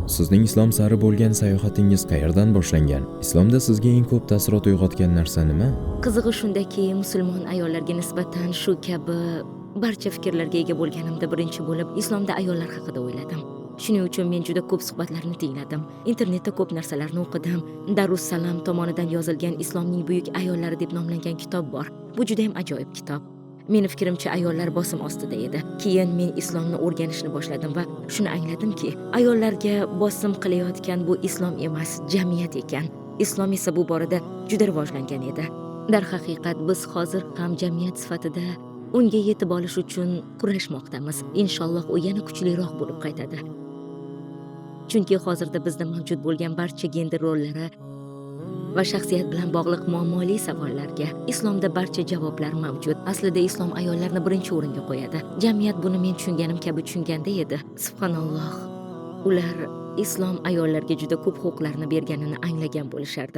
Sizning islom sari bo'lgan sayohatingiz qayerdan boshlangan? Islomda sizga eng ko'p taassurot uyg'otgan narsa nima? Qizig'i shundaki, musulmon ayollarga nisbatan shu kabi barcha fikrlarga ega bo'lganimda birinchi bo'lib islomda ayollar haqida o'yladim. Shuning uchun men juda ko'p suhbatlarni tingladim. Internetda ko'p narsalarni o'qidim. Darussalam tomonidan yozilgan "Islomning buyuk ayollari" deb nomlangan kitob bor. Bu juda ham ajoyib kitob. Meni fikrimcha, ayollar bosim ostida edi. Keyin men islomni o'rganishni boshladim va shuni angladimki, ayollarga bosim qilayotgan bu islom emas, jamiyat ekan. Islom esa bu borada juda rivojlangan edi. Darhaqiqat, biz hozir ham jamiyat sifatida unga yetib olish uchun kurashmoqdamiz. Inshaalloh, u yana kuchliroq bo'lib qaytadi. Chunki hozirda bizda mavjud bo'lgan barcha gender rollari va shaxsiyat bilan bog'liq muammoli savollarga islomda barcha javoblar mavjud. Aslida islom ayollarni birinchi o'ringa qo'yadi. Jamiyat buni men tushunganim kabi tushunganda edi. Subhanalloh, ular islom ayollarga juda ko'p huquqlarni berganini anglagan bo'lishardi.